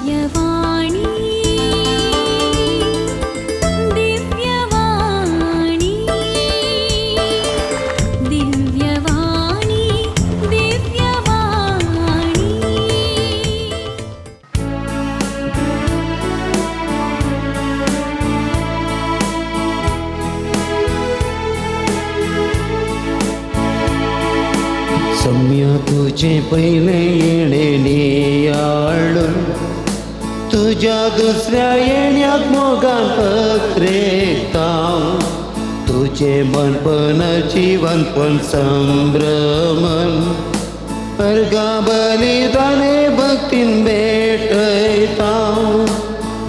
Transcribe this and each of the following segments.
दिव्यवाणी दिव्यवाणी दिव्यवाणी दिव्यवाणी। सम्या तुझे पयले येणे नियाळून तुज्या दुसऱ्या येण्याक मोगान पत्रेता तुझे मनपण जीवन पण संभ्रमन अर्गा बलिदाने भक्तीन भेटयता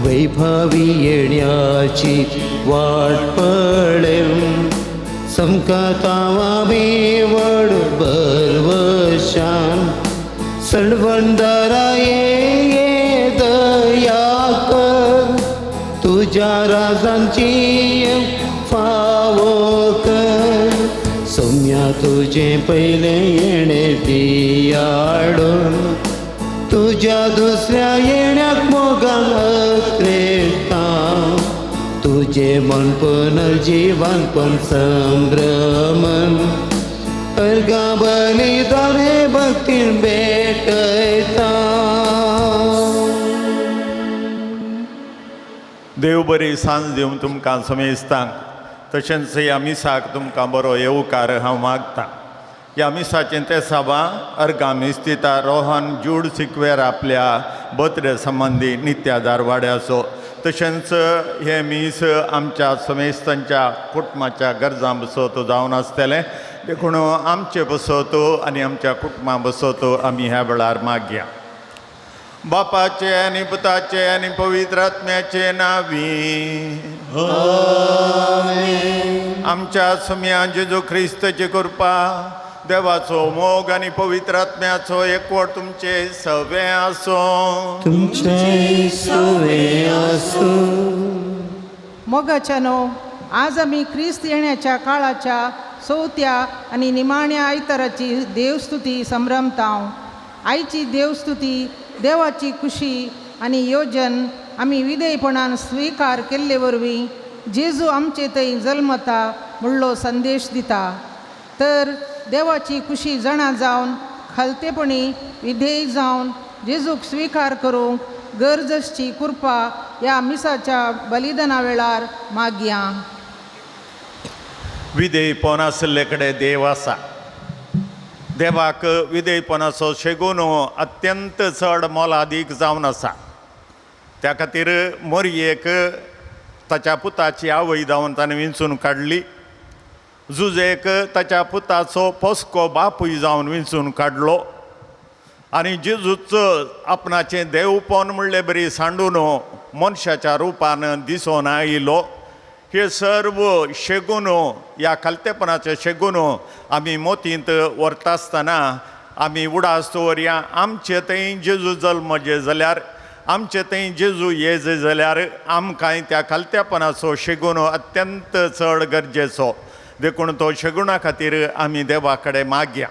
वैभवी येण्याची वाट पळेवन समकातावा वड बरवशान सणवंदरा ये दया कर तुझ्या राजांची फावो कर। सौम्या तुझे पयले येणे दियाडून तुझ्या दुसऱ्या येण्याक मोगान अत्रेता तुझे मन पण जीवन पण संभ्रमन अर्गा बलिदाने भक्तीन भेटयता। देव बरी सांज दिवन तुमकां समेस्तांक तशेंच ह्या मिसाक तुमकां बरो येवकार हांव मागतां। ह्या मिसाचें ते साबा अर्गां मिस्तिता रोहन जूड सिक्वेर आपल्या बर्थडे संबंदी नित्या दारवाड्याचो तशेंच हें मीस आमच्या समेस्तांच्या कुटुंबाच्या गरजां बसोत जावन आसतलें देखून आमचे बसोत आनी आमच्या कुटुंबां बसोत आमी ह्या वेळार मागया। बापाचे आनी पुताचे आनी पवित्र आत्म्याचे नावी आमच्या सुम्या जेजू क्रिस्ताची कृपा देवाचो मोग आनी पवित्र आत्म्याचो एकवट तुमचे सवे आसूं तुमचे सवे आसूं। मोगाच्यानो आज आमी क्रिस्त येण्याच्या काळाच्या चवथ्या आनी निमाण्या आयताराची देवस्तुती संभ्रमताव। आयची देवस्तुती देवाची खुशी आनी योजन आमी विधेयपणान स्विकार केल्ले वरवीं जेजू आमचे थंय जल्मता म्हणलो संदेश दिता। तर देवाची खुशी जाणा जावन खालतेपणी विधेय जावन जेजूक स्विकार करूंक गरज आसची कृपा ह्या मिसाच्या बलिदाना वेळार मागया। विधेयपण आशिल्ले कडेन देव आसा। देवाक विधेयपणाचो शेगून अत्यंत चड मोलादीक जावन आसा। त्या खातीर मोरयेक ताच्या पुताची आवय जावन ताणें विंचून काडली, जुजेक ताच्या पुताचो पोसको बापूय जावन विंचून काडलो आनी जेजूच आपणाचें देवपण म्हणले बरी सांडून मनशाच्या रुपान दिसून आयलो। हे सर्व शेगून ह्या खालतेपणाचे शेगून आमी मोतींत व्हरता आसतना आमी उडास दवरया आमचे थंय जेजू जल्म जे जाल्यार आमचे थंय जेजू ये जे जाल्यार आमकांय त्या खालतेपणाचो शेगून अत्यंत चड गरजेचो देखून तो शेगुणा खातीर आमी देवा कडेन मागया।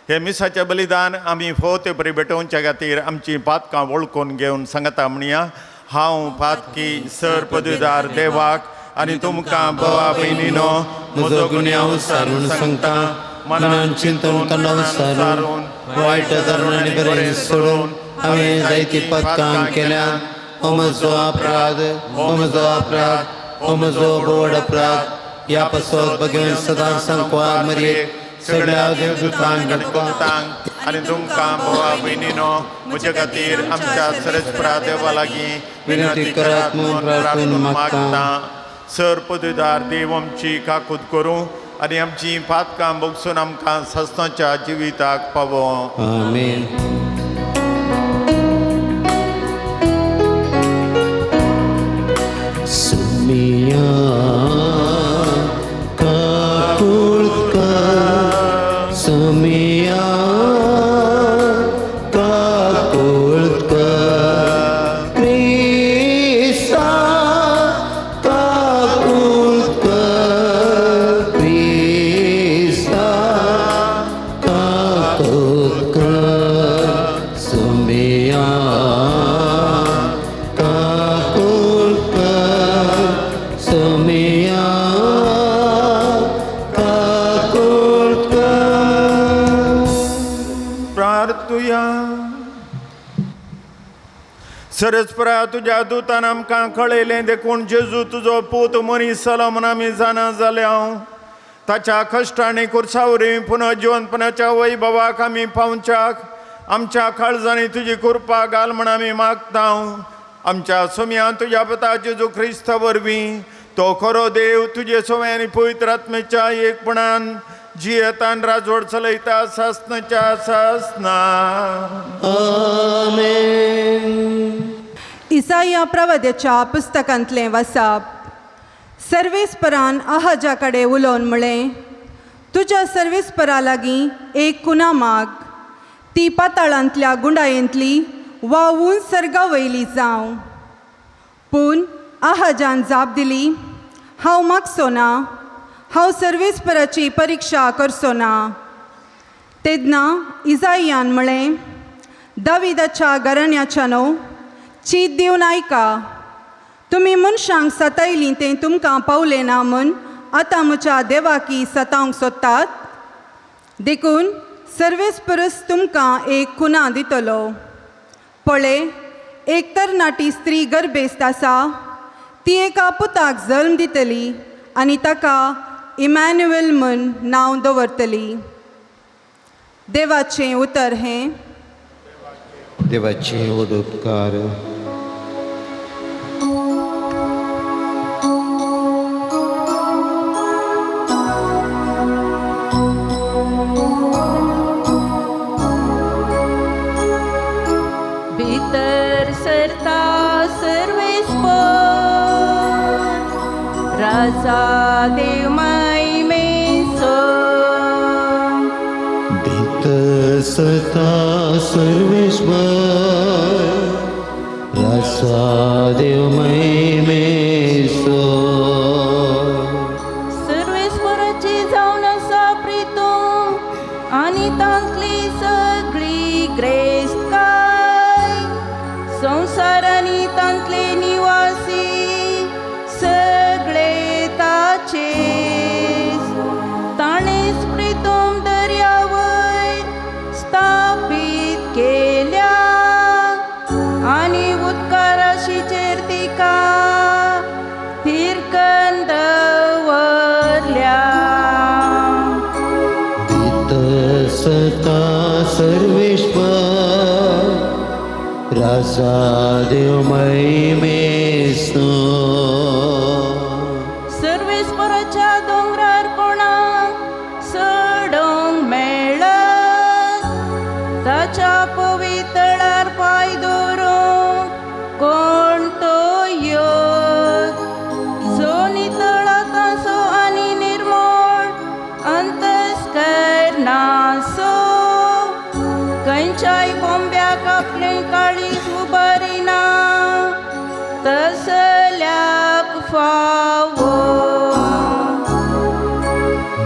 हे मिसाचें बलिदान आमी फोव बरी भेटोवच्या खातीर आमची पातकां वळखून घेवन सांगता म्हणया। हांव पातकी सर पदवीदार देवाक आनी तुमकां भावा भयणीनो म्हजो गुन्यांव सारून सांगता मनान चिंतून तणाव सारून वायट धरून आनी बरें सोडून हांवें जायतीं पातकां केल्यात। हो म्हजो अपराध, हो म्हजो अपराध, हो म्हजो गोड अपराध। ह्या पासत भगवान सदां सांकवार मरयेक सगळ्या देवदूतांक आनी तुमकां भावा भयणीनो म्हजे खातीर आमच्या सरस्परा देवा लागीं विनंती करात म्हूण प्रार्थून मागता। सर पदवीदार देव आमची काकूत करूं आनी आमची पातकां भोगसून आमकां सस्ताच्या जिविताक पावों। आमेन। सुमिया काकूळ कर, सुमिया काकूळ कर, क्रिस्ता काकूळ कर, क्रिस्ता काकूळ कर। सरस्परा तुज्या दुतान आमकां कळयलें देखून जेजू तुजो पूत मनीस जालो म्हूण आमी जाणा जाले हांव. ताच्या कश्टांनी कुर्सावरी पुनः जिवनपणाच्या वैभवाक आमी पावच्याक आमच्या काळजांनी तुजी कृपा घाल म्हण आमी मागता. आमच्या सोम्या तुज्या पुता जेजू क्रिस्ता वरवीं तो खरो देव तुजे सोम्या आनी पवित्र आत्म्याच्या एकपणान जियेतान राजवट चलयता सासनाच्या सासना. आमेन. इसाया प्रवद्याच्या पुस्तकांतलें वसाप. सर्वेस्परान आहाजा कडेन उलोवन म्हळें, तुज्या सर्वेस्परा लागीं एक कुना माग, ती पाताळांतल्या गुंडायेंतली वा उंच सर्गा वयली जावं. पूण आहाजान जाप दिली, हांव मागचो ना, हांव सर्वेस्पराची परिक्षा करचो ना. तेन्ना इजायान म्हळें, दाविदाच्या घराण्याच्या न्हू चीत दिवन आयका, तुमी मनशांक सतायलीं तें तुमकां पावलें ना म्हूण आतां म्हज्या देवाकी सतावंक सोदतात. देखून सर्वेस्परस तुमकां एक खुना दितलो. पळय, एक तरणाटी स्त्री गर्भेस्त आसा, ती एका पुताक जल्म दितली आनी ताका इमॅन्युएल म्हूण नांव दवरतली. देवाचें उतर हें. देवाचे व्हड उपकार. भितर सरता सर्वेस्पर राजा देव महिमेचो. भितर सरता सर्वेश्वर राजा देव महिमेचो. सर्वेस्पराची जावन आसा प्रितूम आनी तांतली सगळी ग्रेस्तकाय, संवसार आनी तांतले निवासी सगळे ताचेच. ताणेच प्रितूम दर्यावयर स्थापीत केल्या आनी उदकाराशीचेर तिका थिरकन दवरल्या. भितर सरता सर्वेश्वर राजा देव महिमेचो. सर्वेस्पराच्या दोंगरार कोणाक चडोवंक मेळत, ताच्या पवितळार पांय दवरूंक कोण तो योत. जो नितळ आतांचो आनी निर्मळ अंतस्करणाचो, खंयच्याय बोंब्याक आपलें काळीज उबारिना तसल्याक फावो.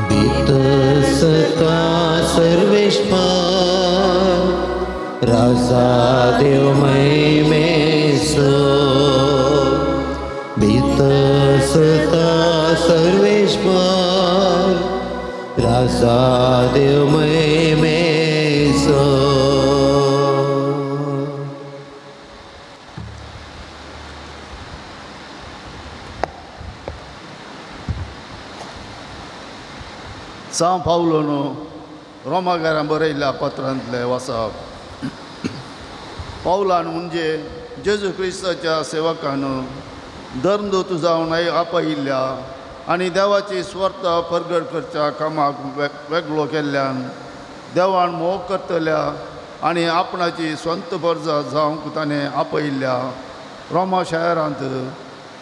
भितर सरता सर्वेश्वर राजा देव महिमेचो. भितर सरता सर्वेश्वर राजा देव महिमेचो. सांव पावलोन रोमागारां बरयल्ल्या पत्रांतलें वाचप. पावलान म्हणजे जेजू क्रिस्ताच्या सेवकान धर्मदूत जावन आपयिल्ल्या आनी देवाची स्वर्थ परगट करच्या कामाक वेगळो केल्ल्यान देवान मोग करतल्या आनी आपणाची स्वंत गरजा जावंक ताणें आपयिल्ल्या रोमा शारांत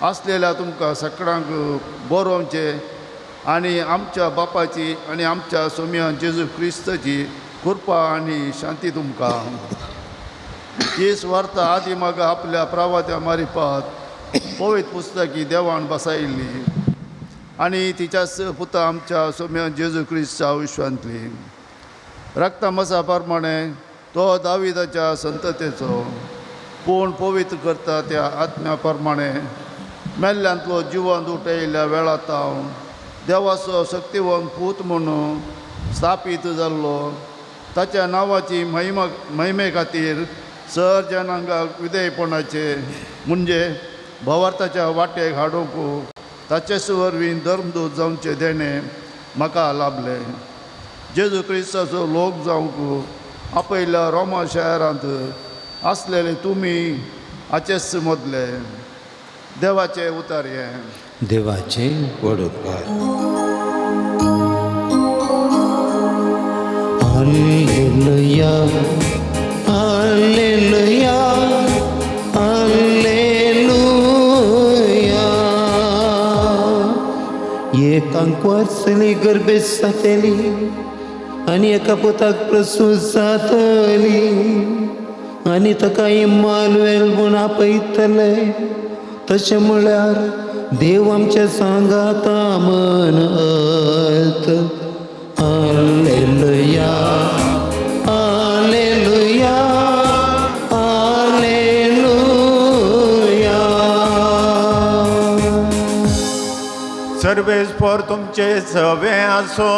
आसलेल्या तुमकां सगळ्यांक बरोवचें आनी आमच्या बापाची आनी आमच्या सोम्या जेजू क्रिस्ताची कृपा आनी शांती तुमकां. ही सुवार्ता आदी म्हाका आपल्या प्रवात्या मारिपात पवित्र पुस्तकी देवान बसायिल्ली आनी तिच्याच पुता आमच्या सोम्या जेजू क्रिस्ताच्या आयुश्यांतली रक्ता प्रमाणे तो दाविदाच्या संततेचो पूण पवित्र करता त्या आत्म्या प्रमाणे मेल्ल्यांतलो जिवन उठयल्ल्या वेळा तावन देवाचो शक्तिवंत पूत म्हणून स्थापीत जाल्लो. ताच्या नांवाची महिमा महिमे खातीर सर जनांगाक विधेयपणाचे म्हणजे भवार्थाच्या वाटेक हाडूंक ताचेच वरवीं धर्मदूत जावचें देणें म्हाका लाभलें. जेजू क्रिस्ताचो लोक जावंक आपयल्या रोमा शहरांत आसलेले तुमी हाचेच मदले. देवाचे उतर हें. देवाचे व्हड उपकार. Hallelujah, hallelujah, hallelujah. एकांक वाचली गर्भेस्त जातली आनी एका पुताक प्रसूत जातली आनी ताका इम्मानुएल म्हूण आपयतले. तशें म्हळ्यार देव आमच्या सांगाता म्हणत. Hallelujah, hallelujah, hallelujah. सर्वेस्पर तुमचे सवे आसो,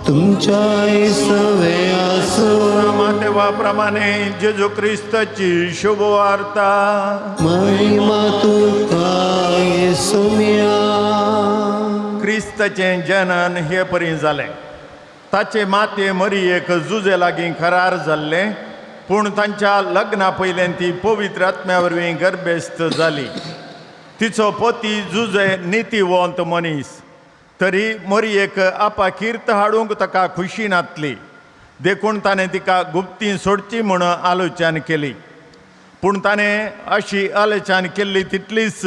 तुमच्याय सवे आसो. देवा प्रमाणे जेजू क्रिस्ताची शुभ वार्ता. महिमा तुका येसुम्या. क्रिस्ताचें जनन हे परी जालें. ताचे माते मरियेक जुजे लागीं करार जाल्लें, पूण तांच्या लग्ना पयल्यान ती पवित्र आत्म्या वरवीं गर्भेस्त जाली. तिचो पती जुजे नितीवंत मनीस, तरी मरियेक आपा कीर्त हाडूंक ताका खुशी नातली, देखून ताणें तिका गुप्ती सोडची म्हूण आलोचन केली. पूण ताणें अशी आलोचन केल्ली तितलीच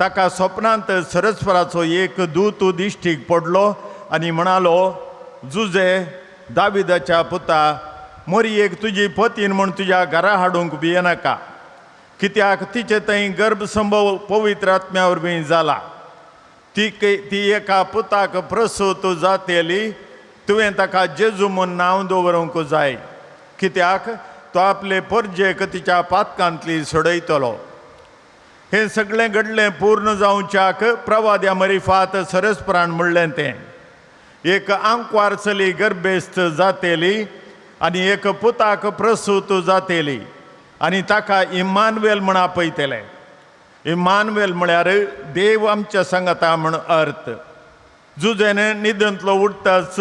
ताका स्वप्नांत सरस्वराचो एक दूत दिश्टीक पडलो आनी म्हणालो, जुजे दाविदाच्या पुता, मरियेक तुजी पतीन म्हूण तुज्या घरा हाडूंक भियेनाका, कित्याक तिचे थंय गर्भसंभव पवित्र आत्म्या वरवीं जाला. ती एका पुताक प्रसूत जातली, तुवें ताका जेजू म्हूण नांव दवरूंक जाय, कित्याक तो आपले परजेक तिच्या पातकांतली सोडयतलो. हें सगळें घडलें पूर्ण जावच्याक प्रवाद्या मरिफात सरस्परान म्हणलें तें. एक आंकवार चली गर्भेस्त जातली आनी एक पुताक प्रसूत जातली आनी ताका इम्मानुएल म्हूण आपयतले. इम्मानुएल म्हळ्यार देव आमच्या सांगाता म्हूण अर्थ. जुजेन न्हिदेंतलो उठताच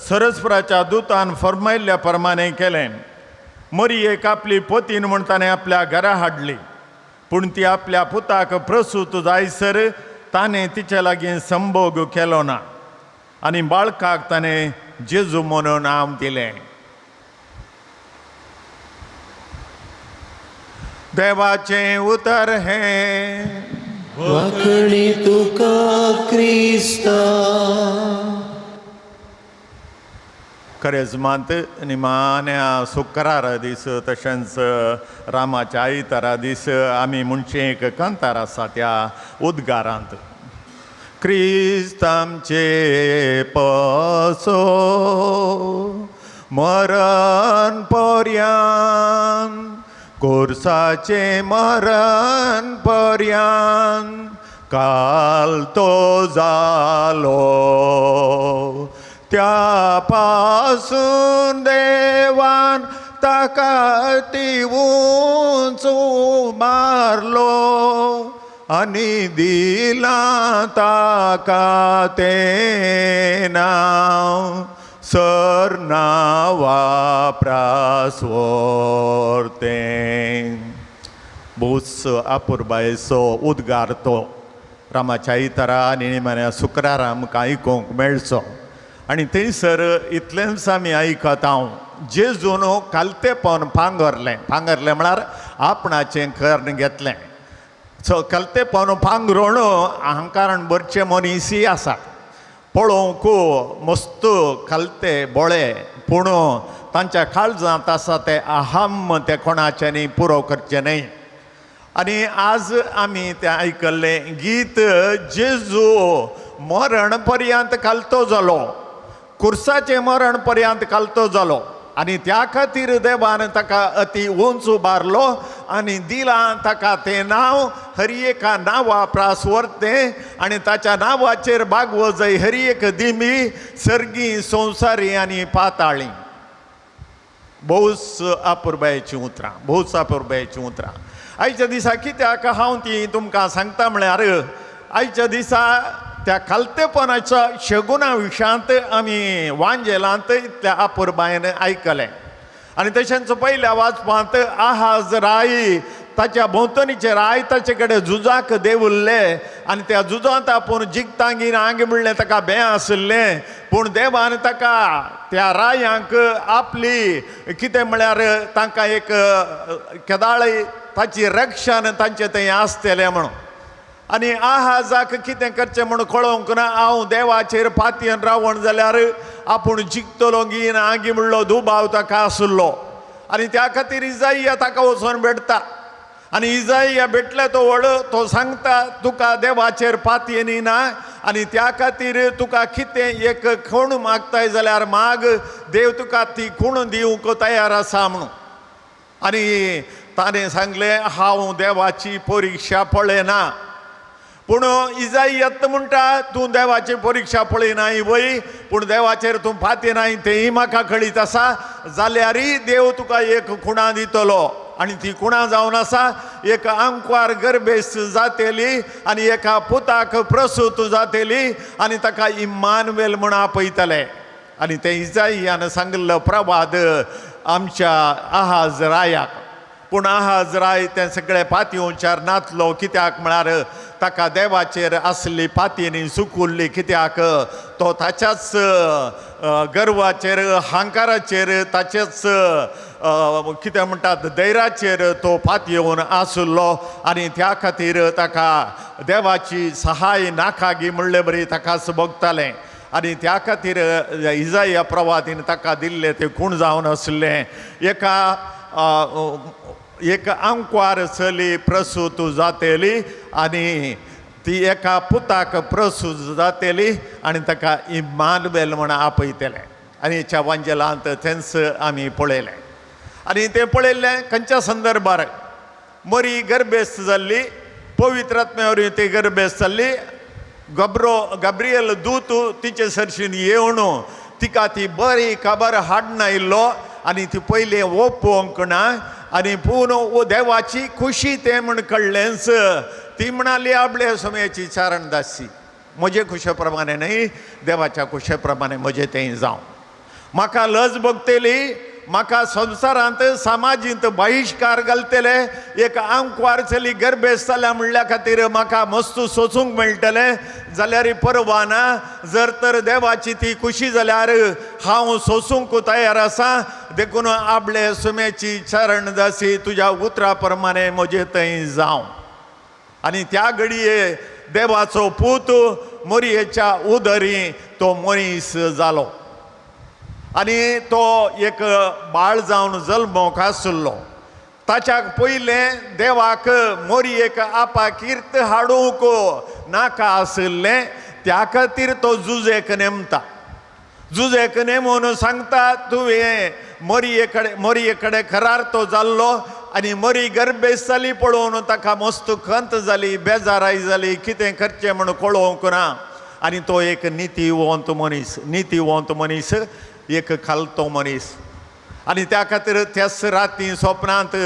सरस्वराच्या दुतान फर्मायल्ल्या प्रमाणें केलें. मरियेक आपली पतीन म्हूण ताणें आपल्या घरा हाडली, पूण ती आपल्या पुताक प्रसूत जायसर ताणें तिचे लागीं संभोग केलो ना आनी बाळकाक ताणें जेजू म्हणून नांव दिलें. देवाचें उतर हें. वाकणी तुका क्रिस्ता. खरेजमांत निमाण्या शुक्रारा दीस तशेंच रामाच्या आयतारा दीस आमी म्हणचें एक कांतार आसा त्या उद्गारांत. क्रिस्त आमचे पसो मरण पर्यान, कोर्साचें मरण पर्यान काल तो जालो, त्या पासून देवान ताका ती उंच मारलो आनी दिलां ताका तें नांव सर नांवा प्रासवर तें. भोवच अपुरबायेचो उद्गार तो रामाच्या आयतारा आनी निमाण्या शुक्रारा आमकां आयकूंक मेळचो. आनी थंयसर इतलेंच आमी आयकत हांव, जेजून कालतेपण पांगरलें. पांगरलें म्हळ्यार आपणाचें कर्ण घेतलें. सो कालतेपण पांगरून अहंकारान भरचे मनीसय आसा, पळोवंक मस्त खालते बोळे, पूण तांच्या काळजांत आसा ते अहम ते कोणाच्यानी पुरो करचें न्हय. आनी आज आमी तें आयकल्लें गीत, जेजू मरण पर्यंत खालतो जालो, कुर्साचें मरण पर्यंत खालतो जालो आनी त्या खातीर देवान ताका अती उंच उबारलो आनी दिलां ताका तें नांव हर एका नांवा प्रासवर तें, आनी ताच्या नांवाचेर बागवो जाय हर एक दिमी, सर्गी संवसारी आनी पाताळी. भोवच अपुरबायेचीं उतरां, भोवच अपुरबायेचीं उतरां. आयच्या दिसा कित्याक हांव ती तुमकां सांगता म्हळ्यार आयच्या दिसा त्या खालतेपणाच्या शगुना विशयांत आमी वांजेलांत इतल्या अपुरबायेन आयकलें. आनी तशेंच पयल्या वाचपांत आहाज राय ताच्या भोंवतणीचे राय ताचे कडेन झुजाक देंवल्ले आनी त्या झुजांत आपूण जिखतांगी आंग म्हणलें ताका बें आशिल्लें, पूण देवान ताका त्या रायांक आपली कितें म्हळ्यार तांकां एक केदाळय ताची रक्षण तांचें थंय आसतलें म्हणून. आनी आहाजाक कितें करचें म्हूण कळोवंक ना, हांव देवाचेर पातयेन रावण जाल्यार आपूण जिखतलो गी ना गी म्हणलो दुबाव ताका आशिल्लो. आनी त्या खातीर इजाइया ताका वचोन भेटता आनी इजाइया भेटले तो व्हड तो सांगता तुका देवाचेर पातयेनी ना आनी त्या खातीर तुका कितें एक खूण मागताय जाल्यार माग, देव तुका ती खूण दिवंक तयार आसा म्हणून. आनी ताणें सांगलें हांव देवाची परिक्षा पळयना. पूण इजाइयत म्हणटा तूं देवाची परिक्षा पळयनाय वय, पूण देवाचेर तूं पातयेनाय तेंय म्हाका कळीत आसा, जाल्यारय देव तुका एक खुणा दितलो. आनी ती खुणा जावन आसा एक आंकवार गर्भेस्त जातेली आनी एका पुताक प्रसूत जातेली आनी ताका इम्मानुएल म्हूण आपयतले. आनी तें इजाइयान सांगिल्लो प्रवाद आमच्या आहाज रायाक. पूण आहाज राय तें सगळें पातयेवच्यार नातलो, कित्याक म्हळ्यार ताका देवाचेर आसली पातयेनी सुकुल्ली, कित्याक तो ताच्याच गर्वाचेर हांकाराचेर ताचेच कितें म्हणटात धैर्याचेर तो पातयेवन आशिल्लो आनी त्या खातीर ताका देवाची सहाय नाकागी म्हणले बरी ताकाच भोगतालें. आनी त्या खातीर इजाइया प्रवादीन ताका दिल्लें तें खूण जावन आशिल्लें एका एक आंकवार चली प्रसूत जातेली आनी ती एका पुताक प्रसूत जातेली आनी ताका इम्मानुएल म्हूण आपयतले. आनी हेच्या वांजेलांत तेंच आमी पळयलें. आनी तें पळयल्लें खंयच्या संदर्भार मरी गर्भेस्त जाल्ली, पवित्र आत्म्या वरवीं ती गर्भेस्त जाल्ली. गब्रियल दूत तिचे सरशीन येवन तिका ती बरी खबर हाडून आयिल्लो आनी ती पयलीं ओपोवंक ना आनी पूण देवाची खुशी तें म्हूण कळ्ळेंच. ती म्हणाली आपले समयाची चारण दासी म्हजे खुशे प्रमाणे न्हय देवाच्या खुशे प्रमाणे म्हजें तें जावं, म्हाका लज भोगतली, म्हाका संवसारांत समाजींत बहिश्कार घालतले, एक आंकवार चली गर्भेस्त जाल्या म्हणल्या खातीर म्हाका मस्त सोसूंक मेळटलें जाल्यार परवा ना, जर तर देवाची ती खुशी जाल्यार हांव सोसूंक तयार आसा, देखून आपले सुमेची चरण दासी तुज्या उतरा प्रमाणे म्हजे थंय जावं. आनी त्या घडये देवाचो पूत मोरयेच्या उदरी तो मनीस जालो आनी तो एक बाळ जावन जल्मोक आशिल्लो. ताच्या पयलें देवाक मोरयेक आपा कीर्त हाडूंक नाका आशिल्लें, त्या खातीर तो जुजेक नेमता. जुजेक नेमून सांगता तुवें मोरये कडेन खरार तो जाल्लो आनी मरी गर्भेस्त जाली पळोवन ताका मस्त खंत जाली, बेजाराय जाली, कितें करचें म्हूण कळोवंक ना. आनी तो एक नितीवंत मनीस, नितीवंत मनीस, एक खालतो मनीस. आनी त्या खातीर त्याच राती सोपनांत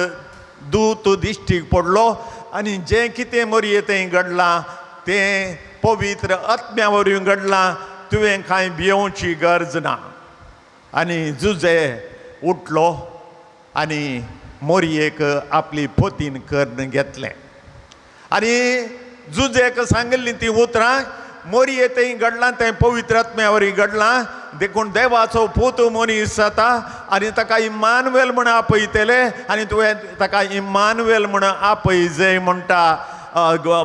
दूत दिश्टीक पडलो आनी जें कितें मोरये थंय घडलां तें पवित्र आत्म्या वरवीं घडलां, तुवें कांय भियोवची गरज ना. आनी जुजे उठलो आनी मोरयेक आपली पोतीन करून घेतलें आनी जुजेक सांगिल्लीं तीं उतरां मोरये थंय घडलां तें पवित्र आत्म्या वरवीं घडलां, देखून देवाचो पूत मनीस जाता आनी ताका इम्मानुएल म्हूण आपयतले आनी तुवें ताका इम्मानुएल म्हूण आपय जय म्हणटा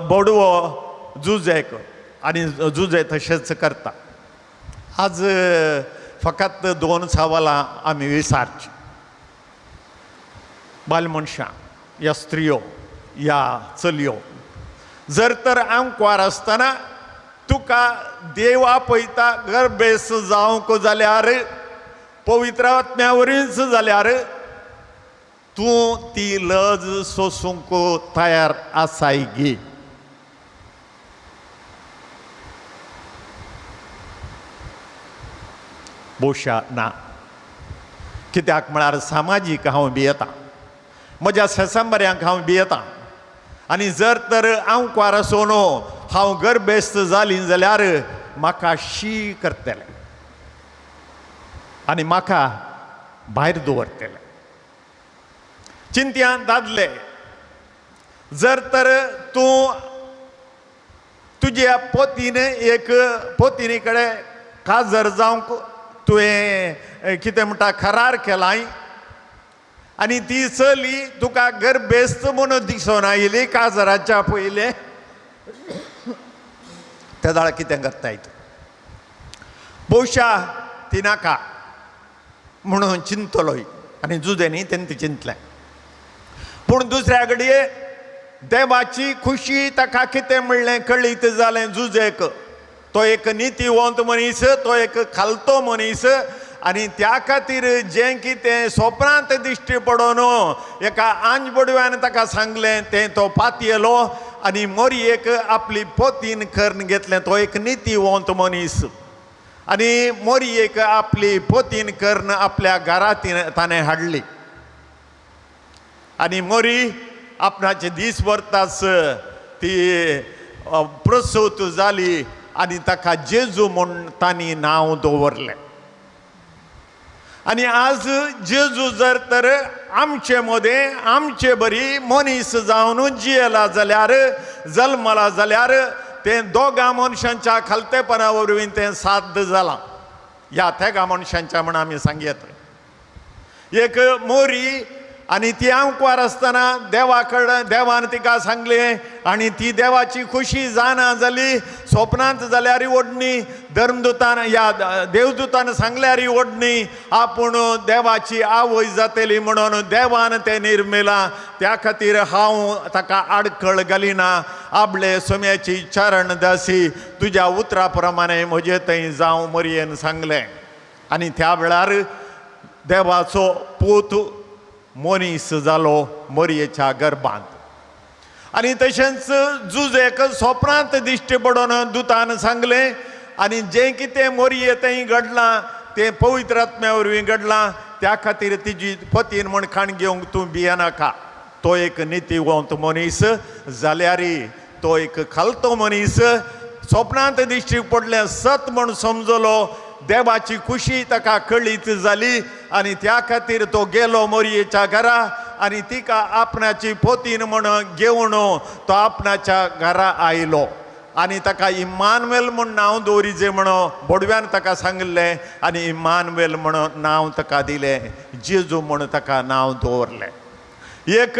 बोडवो जुजेक. आनी जुजे तशेंच करता. आज फकत दोन सवालां आमी विचारचीं. बायल मनशां या स्त्रियो या चलयो, जर तर आंकवार आसतना तुका देव आपयता गर्भेस्त जावंक जाल्यार पवित्र आत्म्या वरवींच जाल्यार तूं ती लज सोसूंक तयार आसाय गी? भोवशा ना. कित्याक म्हळ्यार सामाजीक हांव भियेतां, म्हज्या शेसंबऱ्यांक हांव भियेतां आनी जर तर हांव कुवार आसून हांव गर्भेस्त जाली जाल्यार म्हाका शी करतले आनी म्हाका भायर दवरतले. चिंतयान दादले, जर तर तूं तुज्या पोतीन एक पोतिनी कडेन काजर जावंक तुवें कितें म्हणटा करार केलाय आनी ती चली तुका गर्भेस्त म्हणून दिसून आयली काजराच्या पयलें, ते जाल्यार कितें करताय तूं? भोवशा ती नाका म्हणून चिंतलोय आनी जुजेनी तें चिंतलें. पूण दुसऱ्या घडये देवाची खुशी ताका कितें म्हणलें कळीत जालें जुजेक. तो एक नितीवंत मनीस, तो एक खालतो मनीस आनी त्या खातीर जें कितें सोपरांत दिश्टी पडोन एका आंज बडव्यान ताका सांगलें तें तो पातयेलो आनी मोरयेक आपली पोतीन करून घेतलें. तो एक नितीवंत मनीस आनी मोरयेक आपली पोतीन करून आपल्या घरा ताणें हाडली आनी मोरी आपणाचे दीस भरताच ती प्रसूत जाली आनी ताका जेजू म्हूण तांणी नांव दवरलें. आनी आज जेजू जर तर आमचे मदें आमचे बरी मनीस जावन जियेला जाल्यार, जल्मला जाल्यार तें दोगां मनशांच्या खालतेपणा वरवीं तें साध्य जालां. ह्या तेगा मनशांच्या म्हण आमी सांगयत. एक मोरी आनी ती आंकवार आसतना देवा कडेन देवान तिका सांगलें आनी ती देवाची खुशी जाणा जाली. सोपनांत जाल्यार ओडणी, धर्मदुतान ह्या देवदुतान सांगल्यार ओडणी आपूण देवाची आवय जातली म्हणून देवान तें निर्मिलां. त्या खातीर हांव ताका आडखळ घालिना. आपले सोम्याची चरण दासी तुज्या उतरा प्रमाणे म्हजे थंय जावं मरयेन सांगलें. आनी त्या वेळार देवाचो पूत मनीस जालो मोरयेच्या गर्भांत. आनी तशेंच जुजेक सोपरांत दिश्टी पडोन दुतान सांगलें आनी जें कितें मोरये थंय घडलां तें पवित्र आत्म्या वरवीं घडलां. त्या खातीर तिजी पतीन म्हण खाण घेवंक तूं भियेनाका. तो एक नितीवंत मनीस जाल्यार तो एक खालतो मनीस. सोपनांत दिश्टी पडलें सत म्हण समजलो, देवाची खुशी ताका कळीत जाली आनी त्या खातीर तो गेलो मोरयेच्या घरा आनी तिका आपणाची पोतीन म्हण घेवन तो आपणाच्या घरा आयलो आनी ताका इम्मानुएल म्हूण नांव दवरिजे म्हण बोडव्यान ताका सांगिल्लें आनी इम्मानुएल म्हण नांव ताका दिलें, जेजू म्हण ताका नांव दवरलें. एक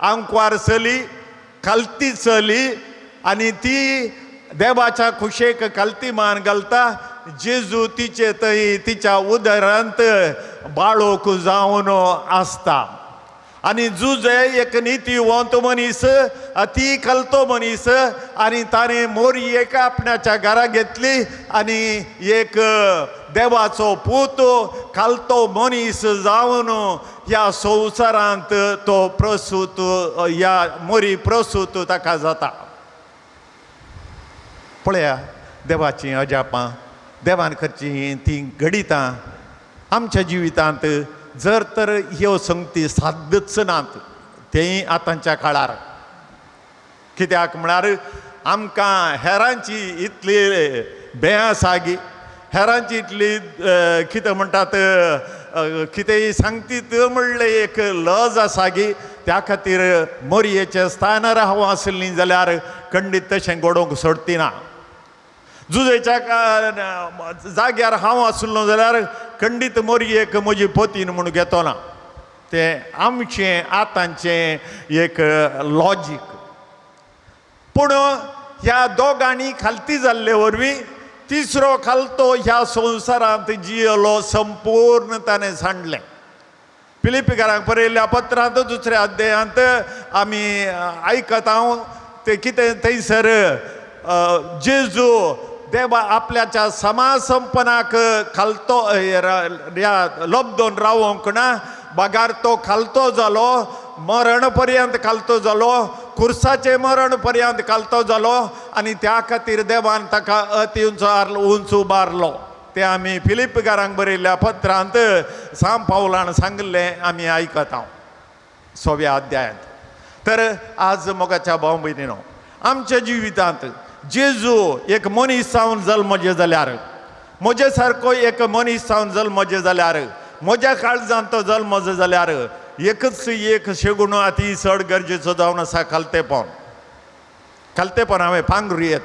आंकवार चली, खालती चली आनी ती देवाच्या खुशेक खालती मान घालता. जेजू तिचे थंय तिच्या उदरांत बाळोक जावन आसता. आनी जुजे एक नितीवंत मनीस, ती खालतो मनीस आनी ताणें मोरयेक आपणाच्या घरा घेतली आनी एक देवाचो पूत खालतो मनीस जावन ह्या संवसारांत तो प्रसूत, ह्या मोरी प्रसूत ताका जाता. पळया देवाचीं अजापां, देवान करचीं तीं घडितां आमच्या जिवितांत जर तर ह्यो संगती साध्यच नात तेंय आतांच्या काळार. कित्याक म्हळ्यार आमकां हेरांची इतली भंय आसा गी, हेरांची इतली कितें म्हणटात कितेंय सांगतीत म्हणलें एक लज आसा गी. त्या खातीर मोरयेच्या स्थानार हांव आसलीं जाल्यार खंडीत तशें घडोवंक सोडतिना. जुजेच्या जाग्यार हांव आसलो जाल्यार खंडीत मोरयेक म्हजी पोतीन म्हूण घेतो ना. तें आमचें आतांचें एक लॉजीक. पूण ह्या दोगांनी खालती जाल्ले वरवीं तिसरो खालतो ह्या संवसारांत जियेलो संपूर्ण ताणें सांडलें. फिलिपीकारांक बरयल्ल्या पत्रांत दुसऱ्या अध्यायांत आमी आयकता हांव तें कितें थंयसर जेजू देवा आपल्याच्या समासंपनाक खालतो ह्या लब्दोन रावोंक ना, बगार तो खालतो जालो, मरण पर्यंत खालतो जालो, खुर्साचें मरण पर्यंत खालतो जालो आनी त्या खातीर देवान ताका अति उंच उंच उबारलो. तें आमी फिलिपकारांक बरयल्ल्या पत्रांत सांत पावलान सांगिल्लें आमी आयकता 6व्या अध्यायांत. तर आज मोगाच्या भाव भयणीनो, आमच्या जिवितांत जेजू एक मनीस जावन जल्मजे जाल्यार, म्हजे सारको एक मनीस जावन जल्मजे जाल्यार, म्हज्या काळजांत तो जल्मजे जाल्यार एकच एक शेगुणो अती चड गरजेचो जावन आसा, खालतेपण. खालतेपण हांवें पांगरू येत,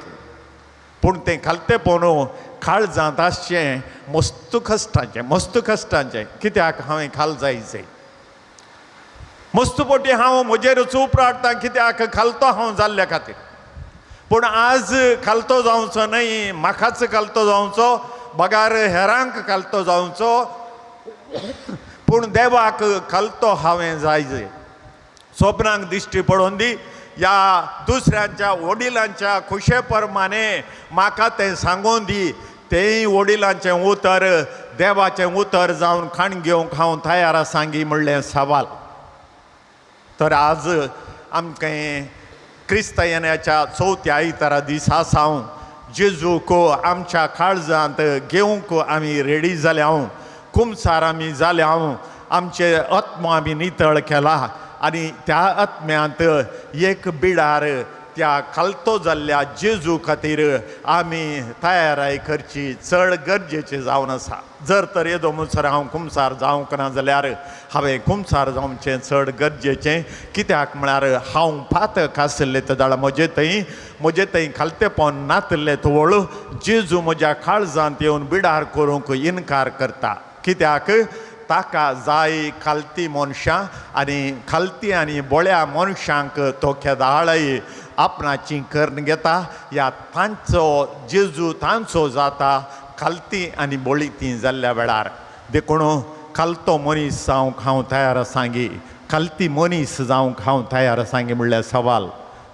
पूण तें खालतेपण काळजांत आसचें मस्त कश्टांचें, मस्त कश्टांचें. कित्याक हांवें खाल जायचें मस्त पोटी हांव म्हजेर चूप राडटा, कित्याक खालतो हांव जाल्ल्या खातीर. पूण आज खालतो जावचो न्हय, म्हाकाच खालतो जावचो, बगार हेरांक खालतो जावचो, पूण देवाक खालतो हांवें जायजे. स्वप्नांक दिश्टी पडोवन दी, ह्या दुसऱ्यांच्या वडिलांच्या खुशे प्रमाणे म्हाका तें सांगून दी, तेंय वडिलांचें उतर देवाचें उतर जावन खाण घेवंक हांव तयार आसांगी म्हणलें सवाल. तर आज आमकां क्रिस्तायनाच्या चवथ्या आयतारा दिसा सावन जेजूक आमच्या काळजांत घेवंक आमी रेडी जाल्या, कुमसार आमी जाल्या, आमचे आत्मो आमी नितळ केला आनी त्या आत्म्यांत एक बिडार त्या खालतो जाल्ल्या जेजू खातीर आमी तयाराय करची चड गरजेची जावन आसा. जर तर येदो म्हणसर हांव कुमसार जावंक ना जाल्यार हांवें कुमसार जावचें चड गरजेचें. कित्याक म्हळ्यार हांव पातक आशिल्लें तेदाळ म्हजे थंय खालतेपण नातिल्लें तवळ जेजू म्हज्या काळजांत येवन बिडार करूंक इनकार करता. कित्याक ताका जाय खालती मनशां आनी खालती आनी बोळ्या मनशांक तो केदाळय आपणाची करून घेता, ह्या तांचो जेजू तांचो जाता खालती आनी बोळी ती जाल्ल्या वेळार. देखून खालतो मनीस जावंक हांव तयार आसांगी, खालती मनीस जावंक हांव तयार आसांगी म्हणल्यार सवाल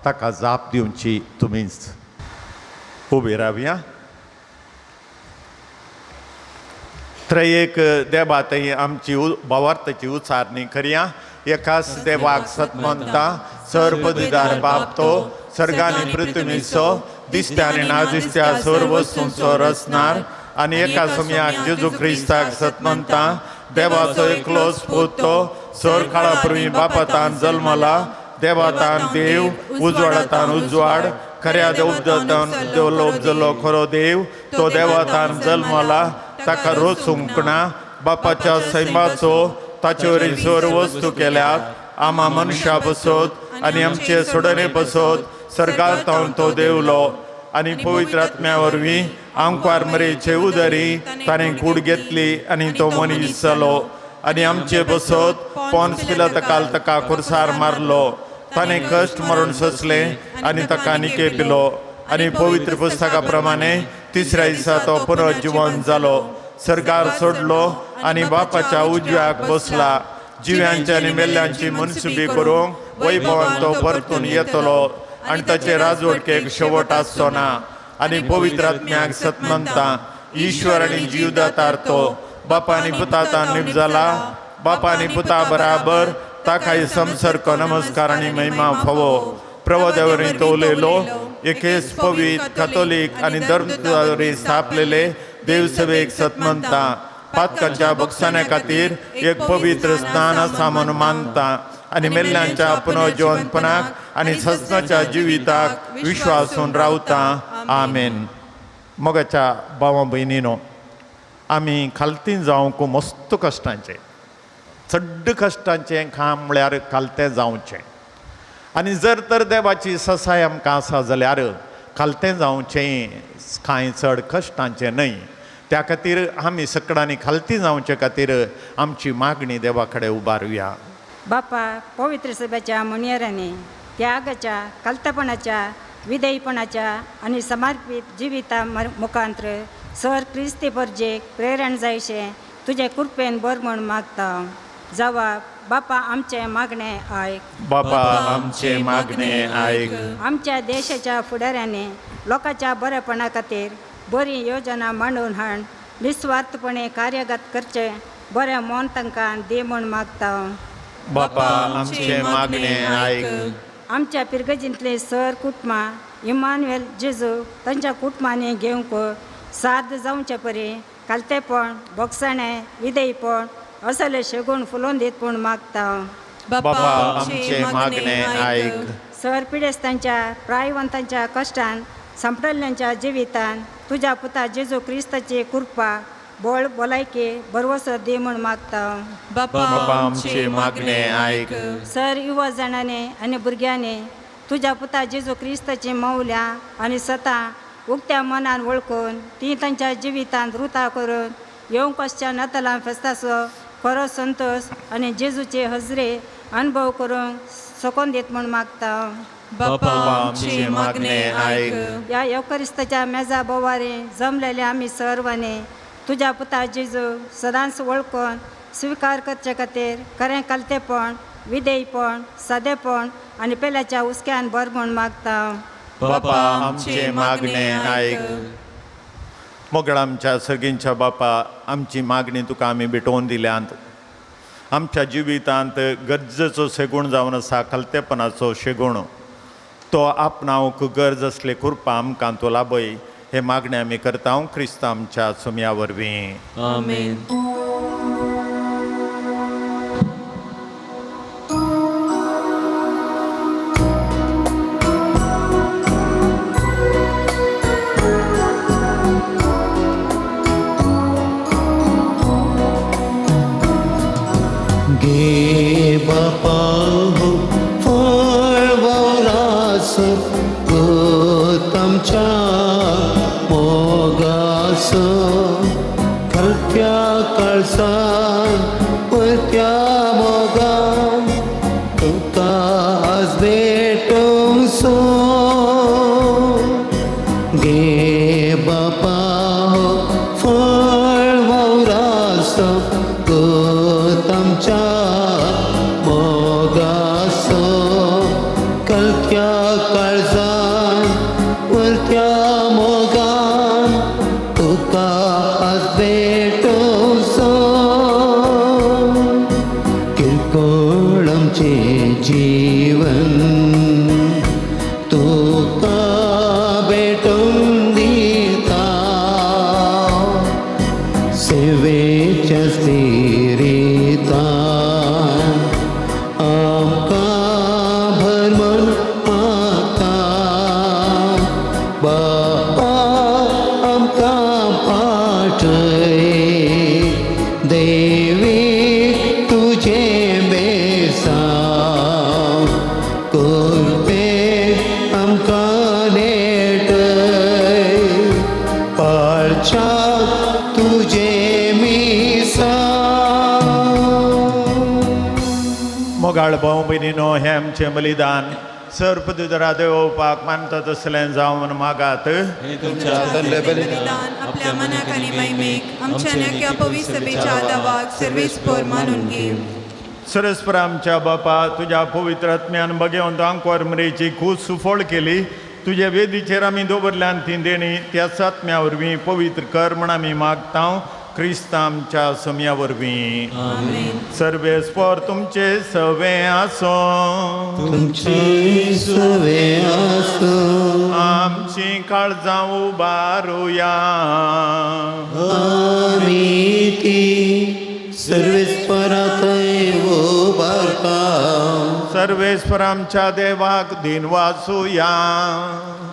ताका जाप दिवची तुमीच. उबी रावया. त्रयेक देवा थंय आमची भावार्थाची उचारणी करया. एकाच देवाक सतमंता सर्वदिदार बाप तो सर्गानी पृथ्वीचो दिसत्या आनी ना दिसत्या सर्व वस्तूंचो रचणार आनी एका समयाक जेजू क्रिस्ताक सतमंता देवाचो एकलोच पूत तो सर काळा पूर्वी बापातान जल्मला, देवातान देव, उजवाडातान उजवाड, खऱ्या देवतान देवलो उपजलो खरो देव, तो देवातान जल्मला, ताका रोसूंक ना, बापाच्या सैमाचो ताचे वरी सर्व वस्तू केल्यात, आमा मनशा बसत आनी आमचे सोडणे बसत सर्गांत तो देवलो आनी पवित्र आत्म्या वरवीं आंकवार मरेचे उदरी ताणें कूड घेतली आनी तो मनीस जालो आनी आमचे बसत पोन्स पिलातकाल ताका खुर्सार मारलो, ताणें कश्ट मरण सोंसलें आनी ताका निके पिलो आनी पवित्र पुस्तका प्रमाणे तिसऱ्या दिसा तो पुनर्जिवन जालो, सरकार सोडलो आनी बापाच्या उजव्याक बसला, जिव्यांची आनी मेल्ल्यांची मनसुबी करूंक वैभवान तो परतून येतलो आनी ताचे राजवटकेक शेवट आसचो ना. आनी पवित्र आत्म्याक सतमंता ईश्वर आनी जीवदातार तो बापा आनी पुतातान निपजाला, बापा आनी पुता बराबर ताकाय संसर्ग नमस्कार आनी महिमा फावो. प्रवाद्या तो उलयलो, एकेच पवित्र कथोलीक आनी धर्मदुतावरी स्थापलेले देवसभेक सतमंता पातकांच्या बक्षाण्या खातीर एक पवित्र स्नान आसा म्हणून मानता आनी मेल्ल्यांच्या पुनर्जिवनपणाक आनी ससनाच्या जिविताक विश्वासून रावता. आमेन. मोगाच्या भावा भयणीनो, आमी खालतीन जावंक मस्त कश्टांचें, चड कश्टांचें काम म्हळ्यार खालतें जावचें. आनी जर तर देवाची ससाय आमकां आसा जाल्यार खालतें जावचें कांय चड कश्टांचें न्हय. त्या खातीर आमी सकडांनी खालती जावचे खातीर आमची मागणी देवा कडेन उबारुया. बापा, पवित्र सभेच्या मुनियरांनी त्यागाच्या, कल्तपणाच्या, विधेयपणाच्या आनी समर्पीत जिविता मुखांत्र सर क्रिस्ती परजेक प्रेरण जायशें तुजे कृपेन बर म्हूण मागता. जवाब, बापा आमचें मागणें आयक. बापा आमचें मागणें आयक. आमच्या देशाच्या फुडाऱ्यांनी लोकांच्या बरेपणा खातीर बरी योजना मांडून हाड निस्वार्थपणे कार्यगत करचें बरें मन तांकां दी म्हूण मागता. बापा आमचें मागणें आयक. आमच्या पिरगजींतले सर कुटुंबां इमानुएल जेजू तांच्या कुटुंबांनी घेवंक साद जावचे परी कालतेपण, भोगसणें, विधेयपण असले शेगूण फुलोवन दीत पूण मागता. बाबा आमचें मागणें आयक. सर पिडेस्तांच्या प्रायवंतांच्या कश्टान सांपडल्ल्यांच्या जिवितान तुज्या पुता जेजू क्रिस्ताची कृपा, बळ, भलायकी, भरवसो दी म्हूण मागता. बाबा आमचें मागणें आयक. सर युवा जाणांनी आनी भुरग्यांनी तुज्या पुता जेजू क्रिस्ताची मौल्यां आनी सतां उक्त्या मनान वळखून ती तांच्या जिवितांत रुता करून येवंक आसच्या नातालां फेस्ताचो खरो संतोश आनी जेजूचे हजरे अनुभव करूंक सकून दीत म्हूण मागता. बाबा आमचें मागणें आयक. ह्या येवकरिस्ताच्या मेजा बोवारी जमलेले आमी सर्वांनी तुज्या पुता जेजू सदांच वळखून स्विकार करचे खातीर खरें कालतेपण, विधेयपण, सादेपण आनी पेल्याच्या हुस्क्यान भर म्हूण मागता. बाबा आमचें मागणें आयक. मोगळ आमच्या सर्गींच्या बापा, आमची मागणी तुका आमी भेटोवन दिल्यांत. आमच्या जिवितांत गरजेचो शेगूण जावन आसा खालतेपणाचो शेगूण, तो आपणावंक गरज आसले कृपा आमकां तो लाभय हे मागणें आमी करता क्रिस्तांव आमच्या सोम्या वरवीं. आमेन. गे बापा हो फळ वावरास आमच्या मोगास खलत्या काळसान परत्या मोगान तुका आज भेटोवसो. गे बापा हो फळ वावरास आमच्या मोगासो कलत्या काळजान वरत्या मोगान तुका आज भेटोवसो. किरकोळ आमचें जीवन तुका भेटोवन दिता, सेवेच्या स्थिरितान आमकां भरमण मागता. बापा आमकां पाठय देवी तुजें बेसांव कृपे आमकां नेटय पाळच्याक तुजें मिसांव. मोगाळ भाव भयणीनो, हें आमचें बलिदान सर्प दुदरा देवोवपाक मानता तसलें जावन मागात. तुमच्या हातांतलें बलिदान आपल्या मनाक आनी महिमेक आमच्या नक्या पवित्र सभेच्या दावाक सर्वेस्पर मानून घे. सरस्पर आमच्या बापा, तुज्या पवित्र आत्म्यान बगेवन आंकवार मरेची खूब सुफळ केली. तुजे वेदीचेर आमी दवरल्यान ती देणी त्या आत्म्या वरवीं पवित्र कर म्हण आमी मागता क्रिस्तांव आमच्या सम्या वरवीं. सर्वेस्पर तुमचे सवे आसो. तुमचे सवे आसो. आमची काळजां उबारुया. आमी ती सर्वेस्परा थंय उबारता. सर्वेस्पर आमच्या देवाक दिनवासुया.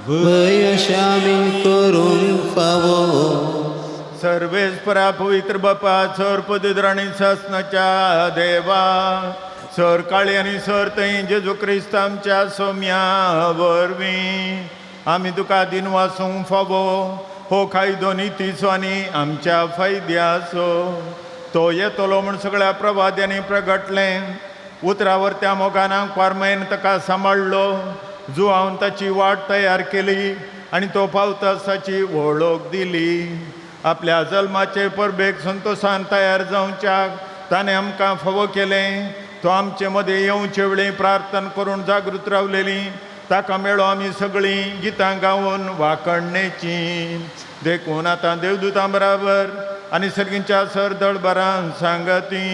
भंय अशें आमी करूंक फावो. सर्वेस्परा पवित्र बापा, सर पवित्र आनी सासनाच्या देवा, सर काळी आनी सर थंय जेजू क्रिस्त आमच्या सोम्या वरवीं आमी तुका दिनवासूंक फावो. हो कायदो नितीचो आनी आमच्या फायद्याचो तो येतलो म्हूण सगळ्या प्रवाद्यांनी प्रगटलें. उतरावर त्या मोगान आंकवारमयेन ताका सांबाळ्ळो, जुवावन ताची वाट तयार केली आनी तो पावता ताची वळख दिली. आपल्या जल्माचे परबेक संतोशान तयार जावच्याक ताणें आमकां फावो केलें. तो आमचे मदें येवचे वेळी प्रार्थना करून जागृत रावलेली ताका मेळो आमी सगळीं गितां गावन वाकणणेचीं. देखून आतां देवदूतां बराबर आनी सर्गींच्या सरदळबरान सांगती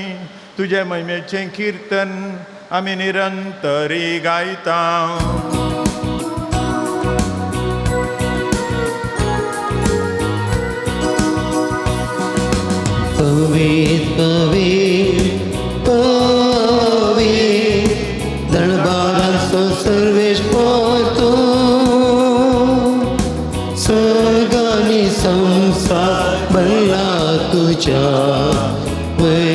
तुजे महिमेचें किर्तन आमी निरंतरी गायता. सर्वेस्पर तूं सगळी संसार भरला तुज्या वैभावान.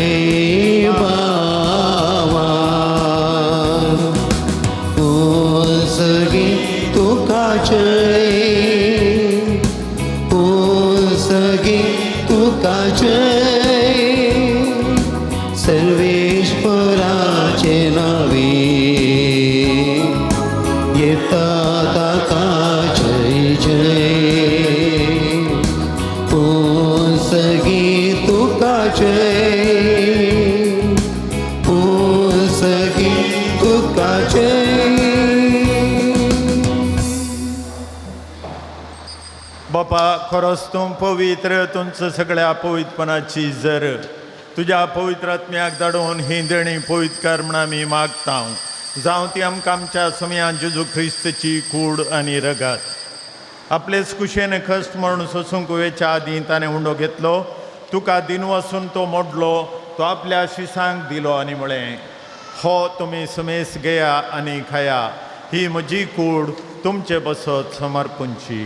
ओ सगी तुका जय, ओ सगी तुका जय, सर्वेश्वराचे नावे येता ताका जय जय. ओ सगी तुका जय, ओ सगी तुका जय. बापा खरोच तूं पवित्र, तुमचं सगळ्या पवित्रपणाची जर तुज्या पवित्र आत्म्याक धाडून ही देणी पवित्र कर म्हण आमी मागता. जावं ती आमकां आमच्या समयान जेजू ख्रिस्ताची कूड आनी रगत. आपलेच कुशेन कश्ट म्हणून सोसूंक वेच्या आदीं ताणें उंडो घेतलो, तुका दिन वसून तो मोडलो, तो आपल्या शिसांक दिलो आनी म्हळें, हो तुमी समेस घेया आनी खाया, ही म्हजी कूड तुमचे बसत समर्पणची.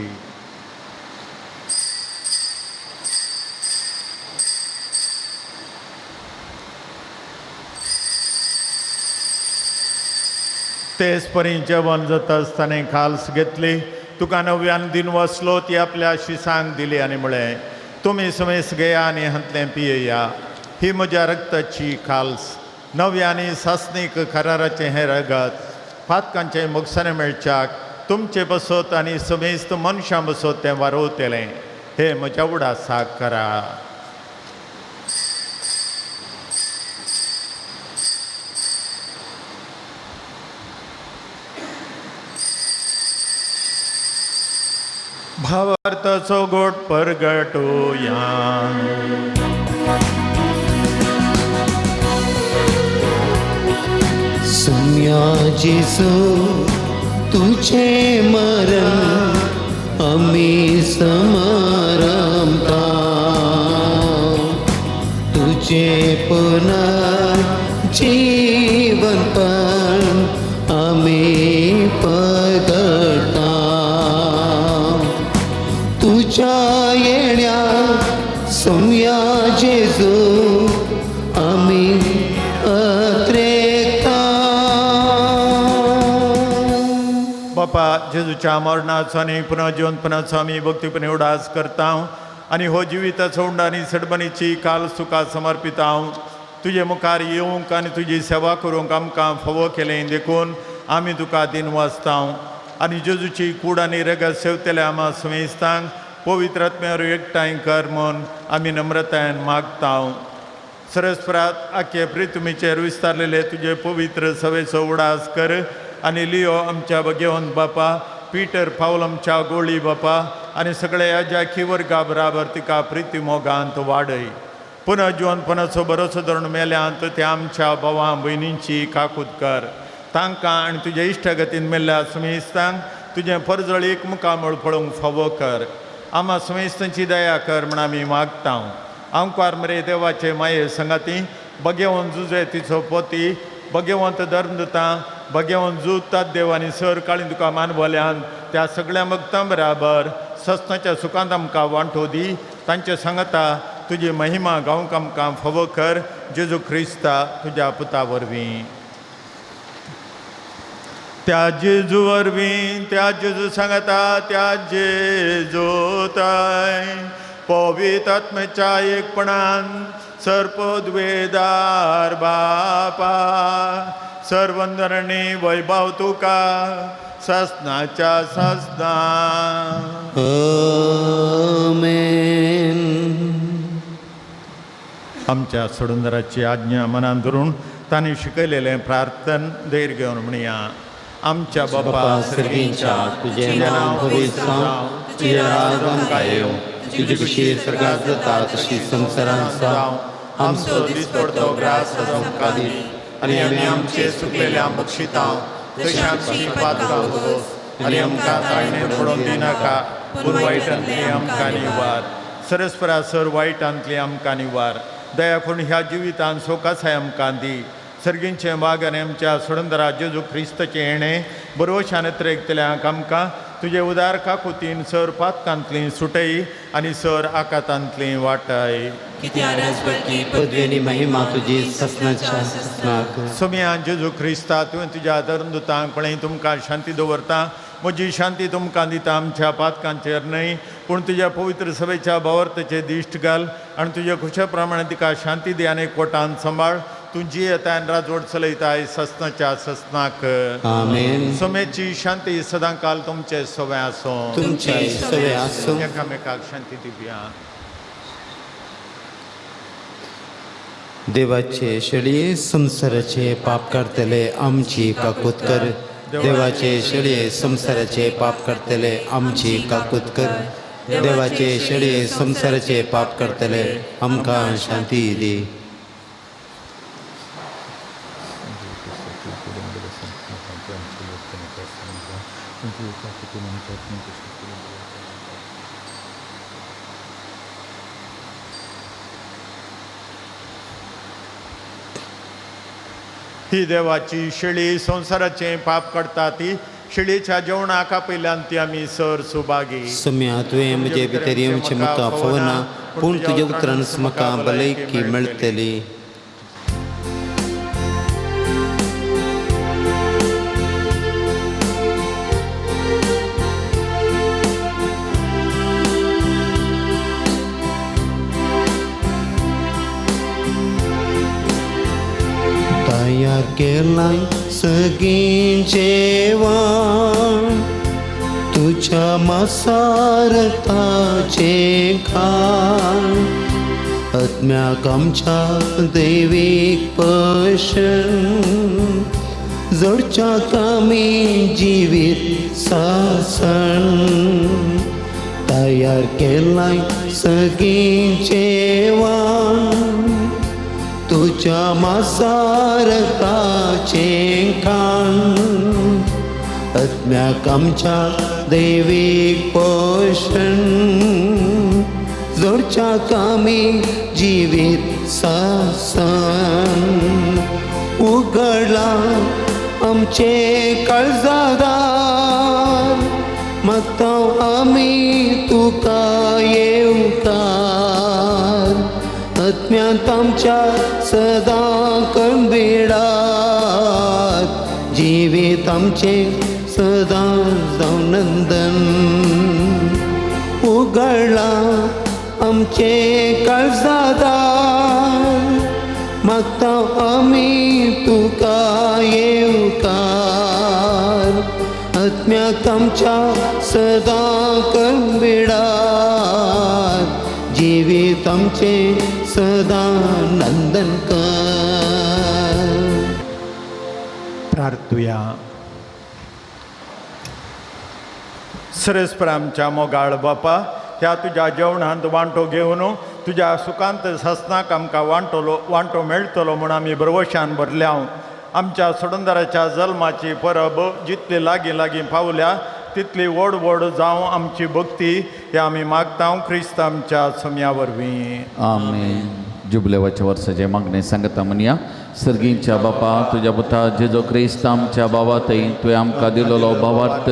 तेच परी जेवण जाता आसतना खाल्स घेतली, तुका नव्यान दिन वसलो, ती आपल्या शिसांक दिली आनी म्हळें, तुमी समेस घेया आनी हांतलें पियेया, ही म्हज्या रक्ताची खाल्स, नव्या आनी सासणीक कराराचें हें रगत, पातकांचें मोगसाणें मेळच्याक तुमचे बसत आनी समेस्त मनशां बसत तें वारोवतलें, हें म्हज्या उडासाक करा. भावार्थाचो गोट परगटोया. सुम्या जेजू तुझे मरण आमी समारंभता, तुझे पुनर्जीवन पण आमी पगडता. तुझ्या येण्या सोम्या जेजू आमी अत्रेता. बापा जेजूच्या मरणाचो आनी पुनर्जीवनपणाचो आमी भक्तीपणे उडास करता आनी हो जिविताचो उंड आनी सडबणीची काल तुका समर्पिता. तुजे मुखार येवंक आनी तुजी सेवा करूंक आमकां फावो केलें देखून आमी तुका दिन वाचता. आनी जेजूची कूड आनी रगत सेवतले आमा समेस्तांक पवित्र आत्म्यार एकठांय कर म्हूण आमी नम्रतायेन मागता. सरस्परात आख्खे पृथ्वीचेर विस्तारलेले तुजे पवित्र सवेचो उडास कर आनी लियो आमच्या भगेवन बापा, पीटर पावल आमच्या गोळी बापा आनी सगळे अजाखी वर्गा बराबर तिका प्रिती मोगांत वाडय. पुनर्जीवनपणाचो बरोसो धरून मेल्यांत त्या आमच्या भावां भयणींची काकूत कर. तांकां आनी तुज्या इश्टागतीन मेल्ल्या समेस्तांक तुजें परजळीक मुखामळ पळोवंक फावो कर. आमा समेस्तांची दया कर म्हण आमी मागता. आंकवार मरे देवाचे माये संगाती बगेवन जुजे तिचो पोती बगेवंत धर्म दिता बगेवन जुतात देव आनी सर काळी तुका मानवल्यान त्या सगळ्या भक्तां बराबर सस्नाच्या सुखांत आमकां वांटो दी. तांचे सांगता तुजी महिमा गावंक आमकां फावो कर जेजू ख्रिस्ता तुज्या पुता वरवीं. त्या जेजू वरवीं, त्या जेजू सांगता, त्या जेजूताय पवित्र आत्म्याच्या एकपणान सर्पद्वेदार बापा सर्वंदरणी वैभव तुका ससनाच्या ससना. आमेन. आमच्या सोडुंदराची आज्ञा मनान धरून तांणी शिकयलेलें प्रार्थन धैर्य घेवन म्हणया. आमच्या बापा सर्गींच्या तुजें नांव पवित्र जावं, तुजें राज आमकां येवं, तुजी खुशी स्वर्गांत जाता तशी संवसारांत जावं. आमचो दिसपडतो ग्रास आमकां दी आनी आमी आमचे सुकलेल्या बक्षितां तशें आमची पातकां उगोस आनी आमकां ताळणे पडोवन दिनाका, पूण वायटांतली आमकां निवार. सरस्परा सर वायटांतली आमकां निवार. दया करून ह्या जिवितान सोकासाय आमकां दी. सर्गींचें बाग आनी आमच्या सोडंदरा जेजू क्रिस्ताचें येणें बरोवशान त्रेकतल्यांक आमकां तुजे उदार काकुतीन सर पातकांतली सुटय आनी सर आकातांतली वाटाय. पदवी आनी महिमा तुजी ससनाच्या ससनाक. सोम्या जेजू क्रिस्ता, तुवें तुज्या धर्मदुतांक पळय तुमकां शांती दवरता, म्हजी शांती तुमकां दिता, आमच्या पातकांचेर न्हय पूण तुज्या पवित्र सभेच्या भावार्थाचे दिश्ट घाल आनी तुज्या खुशे प्रमाणे तिका शांती दी आनी कोटान सांबाळ. तूं जियेता आनी राजवट चलयताय ससनाच्या ससनाक. आमेन. सोम्याची शांती सदांकाल तुमचे सवे आसूं. तुमच्या सवे आसूं. एकामेकाक शांती दिवया. देवाचे शेळये संवसाराचे पाप काडटले आमची काकूत कर. देवाचे शेळये संवसाराचे पाप काडटले आमची काकूत कर. देवाचे शेळये संवसाराचे पाप काडटले आमकां शांती दी. ही देवाची शेळी संवसाराचें पाप काडटा ती शेळीच्या जेवणाक आपयल्यान ती आमी सर सुभागी. सम्या तुवें म्हजे भितर येवचें म्हाका फावना, पूण तुज्या उतरान म्हाका भलायकी मेळटली. तयार केलाय सगळीं जेवण तुज्या मासारताचें खाण, आत्म्याक आमच्या दैवीक पोशण, जोडच्याक आमी जिवीत सासण. तयार केलाय सगळीं जेवण तुज्या मासारताचें खाण, आत्म्याक आमच्या दैवीक पोशण, जोडच्याक आमी जिवीत सासण. उगडला आमचे काळजादार, मागता आमी तुका येवकार, आत्म्यांत आमच्या सदां कणबिडार, जिवीत आमचें सदां जावं नंदन. उगडला आमचें काळजादार, मागता आमी तुका येवकार, आत्म्याक आमच्या सदां कणबिडार, जिवीत आमचें सदां नंदन कर. प्रार्थुया. सरस्पर आमच्या मोगाळ बापा, ह्या तुज्या जेवणांत वांटो घेवन तुज्या सुखांत सासनाक आमकां वांटो मेळटलो म्हूण आमी भरवशान भरल्या. आमच्या सोडंदाराच्या जल्माची परब जितली लागीं लागीं पावल्या तितली व्हड व्हड जावं आमची भक्ती हे आमी मागता क्रिस्त आमच्या सम्या वरवीं. आमेन. जुबलेवाच्या वर्साचे मागणे सांगता म्हणया. सर्गींच्या बापा, तुज्या पुता जेजो क्रिस्त आमच्या बाबा थंय तुवें आमकां दिलेलो भावार्थ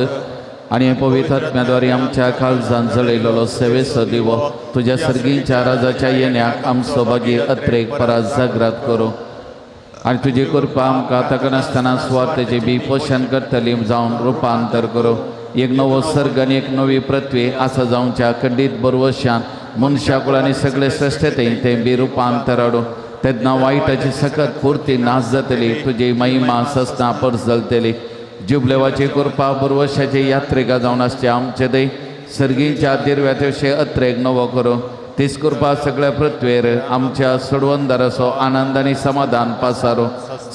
आनी पवित्र आत्म्याद्वारे आमच्या काळजान जळयलेलो सेवेचो दिवो तुज्या सर्गींच्या राजाच्या येण्याक आमचो बागी अत्रेक परात जागरात करूं आनी तुजी कृपा आमकां ताकनासतना सुवार्थेचें बी पोशण करतली जावन रुपांतर करूं. एक नवो सर्ग आनी एक नवी पृथ्वी आसा जावच्या खंडीत बरवशान मनशाकुळ आनी सगळे श्रेश्ठतें तें बी रुपांतर हाडूं. तेन्ना वायटाची सकत पुर्ती नाश जातली, तुजी महिमा ससना परजलतली. जुबलेवाची कृपा बरवशाची यात्रिका जावन आसचे आमचे दय सर्गीच्या दिर्व्याते अत्रेक नवो करूं. तीच कृपा सगळ्या पृथ्वेर आमच्या सोडवंदाराचो आनंद आनी समाधान पासारो.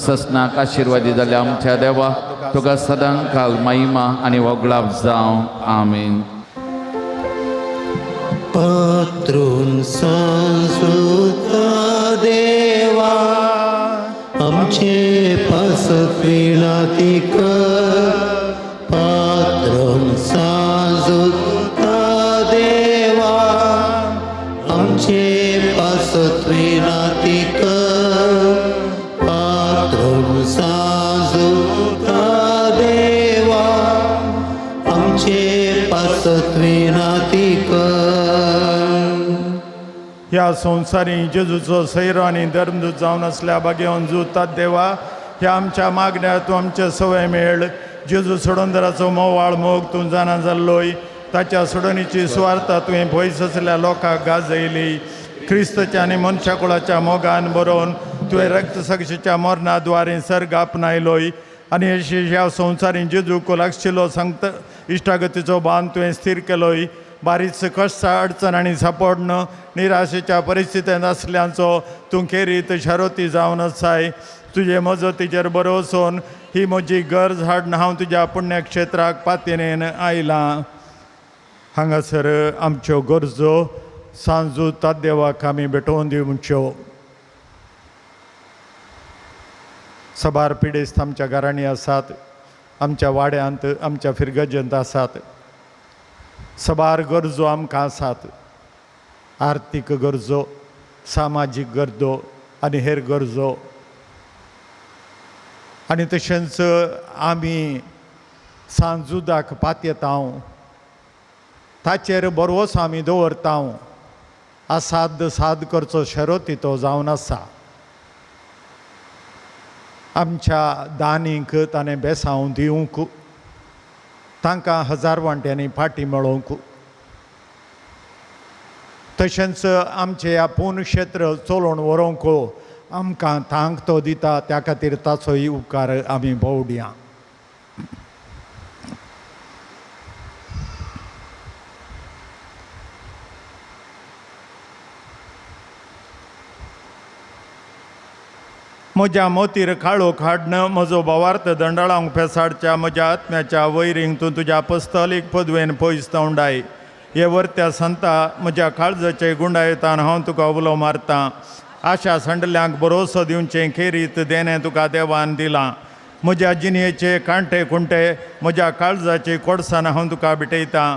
ससनाक आशिर्वादी जाल्या आमच्या देवा, तुका सदां काल महिमा आनी वगळाप जावं. आमेन. पात्रून सांजुता देवा आमचे पासत विनाती कर, पात्रून सांजुता देवा आमचे पासत विनाती कर, पात्रून आमचे पासत विनाती कर. ह्या संवसारी जेजूचो सैरो आनी धर्मदूत जावन आसल्या भाग्यवन जुतात देवा, ह्या आमच्या मागण्या तूं आमचे सवय मेळ. जेजू सोडोंदराचो मोवाळ मोग तूं जाणा जाल्लोय, ताच्या सोडणीची सुवार्ता तुवें पयस आसल्या लोकांक गाजयली. क्रिस्तच्या आनी मनशा कुळाच्या मोगान बरोवन तुवें रक्तसाक्षीच्या मरणा द्वारे सर्ग आपणायलोय आनी अशी ह्या संवसारी जेजूक लागशिल्लो सांगता इश्टागतीचो बांद तुवें स्थीर केलोय. बारीच कश्ट अडचण आनी सापडण निराशेच्या परिस्थितींत आसल्यांचो तूं खेरीत शारोती जावन आसाय. तुजे मजतीचेर भरवसून ही म्हजी गरज हाडून हांव तुज्या पुण्यक्षेत्राक पातयेन आयलां. हांगासर आमच्यो गरजो सांजू तादेवाक आमी भेटोवन दिवच्यो. साबार पिडेस्त आमच्या घरांनी आसात, आमच्या वाड्यांत, आमच्या फिरगजेंत आसात. साबार गरजो आमकां आसात, आर्थीक गरजो, सामाजीक गरजो आनी हेर गरजो. आनी तशेंच आमी सांजुदाक पातयेता, ताचेर भरवंसो आमी दवरता. असाद साद करचो शरोती तो जावन आसा. आमच्या दानींक ताणें बेसांव दिवंक, तांकां हजार वांट्यांनी फाटी मेळोवंक, तशेंच आमचें आपूण क्षेत्र चलोवन व्हरूंक आमकां तांक तो दिता. त्या खातीर ताचोय उपकार आमी भोवडया. म्हज्या मोतीर काळोख हाडन म्हजो भावार्थ दंडाळांक फेसाडच्या म्हज्या आत्म्याच्या वैरींक तूं तुज्या पस्तलीक पदवेन पयस तोंडाय. हे वर्त्या संता म्हज्या काळजाचे गुंडायतान हांव तुका उलो मारतां. आशा सांडल्यांक भरोसो दिवचें खेरीत देणें तुका देवान दिलां. म्हज्या जिणेचे कांटे खुंटे म्हज्या काळजाचे कोडसान हांव तुका भेटयतां.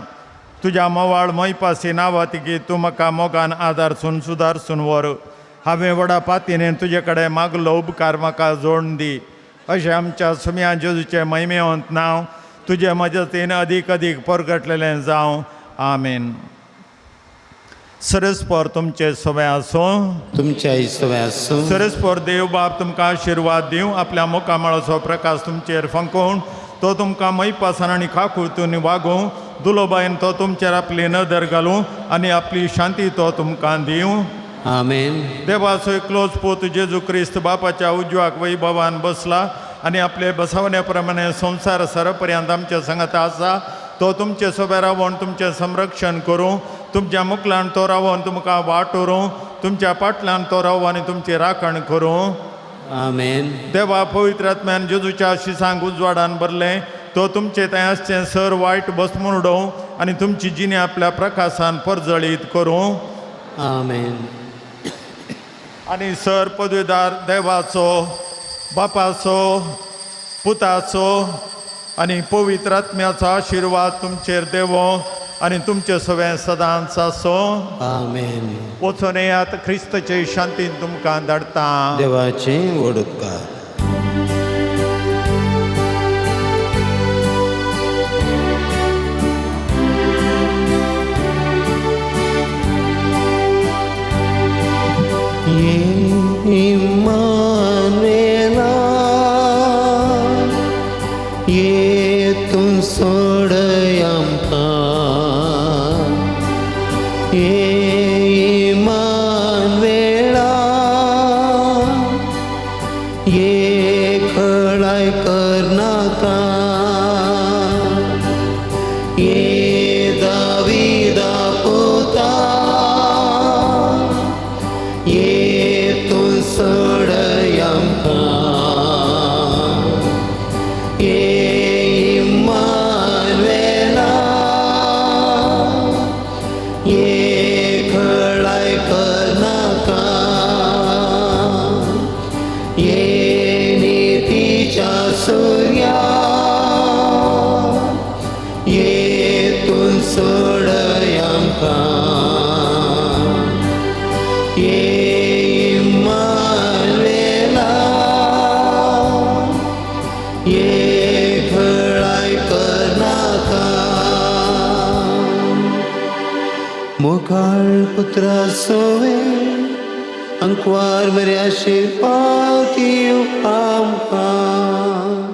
तुज्या मोवाळ मोयपासी नांवा तिगी तूं म्हाका मोगान आदारसून सुदारसून व्हर. हांवें व्हडा पातीन तुजे कडेन मागलो उपकार म्हाका जोडून दी. अशें आमच्या सुम्या जेजूचें महिमेवंत नांव तुजे मजतीन अदीक अदीक परगटलेलें जावं. आमेन. सरस्पर तुमचे सवय आसूं, तुमच्या सवय आसूं. सरस्पर देव बाप तुमकां आशिर्वाद दिवं. आपल्या मुखामळाचो प्रकाश तुमचेर फांकोवन तो तुमकां मैपासान आनी काकुळतून वागोवं. दुलोबायन तो तुमचेर आपली नदर घालूं आनी आपली शांती तो तुमकां दिवं. आमेन. देवाचो एकलोच पूत जेजू क्रिस्त बापाच्या उजवाक वैभवान बसला आनी आपले बसवण्या प्रमाणे संवसार सरपर्यंत आमच्या सांगाता आसा. तो तुमचे सोबे रावन तुमचें संरक्षण करूं. तुमच्या मुखल्यान तो रावन तुमकां वाट व्हरूं. तुमच्या पाटल्यान तो रावूं आनी तुमची राखण करूं. आमेन. देवा पवित्र आत्म्यान जेजूच्या शिसांक उजवाडान भरलें. तो तुमचे थंय आसचें सर वायट बसमून उडोवं आनी तुमची जिणे आपल्या प्रकाशान परजळीत करूं. आमेन. आनी सर पदवीदार देवाचो, बापाचो, पुताचो आनी पवित्र आत्म्याचो आशिर्वाद तुमचेर देवो आनी तुमचे सगळें सदांच आसूं. आमेन. वचून येयात, क्रिस्तचे शांतीन तुमकां धाडटा. देवाचे व्हड उपकार. इम्मानुएला ये तूं सोडय आमकां. ये इम्मानुएला ये खळाय करनाका. ये दाविदा पुता ये तूं सोडय आमकां. ये इम्मानुएला ये खळाय करनाका. ये नितीच्या सुर्या ये तूं सोडय आमकां. ये इम्मानुएला ये खळाय करनाका. मोगाळ पुत्रा सोवे अंकवार बरे आशिर्वाद आमकां.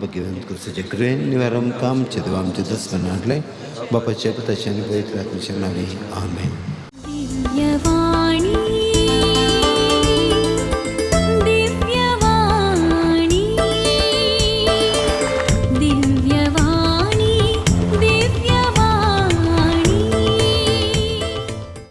भगवंत कुर्साच्या कृपेन निवार आमकां आमचे देव आमचे दसवन हाडले. बापाच्या, पुताच्या आनी पवित्र आत्म्याच्या नांवान, आमेन.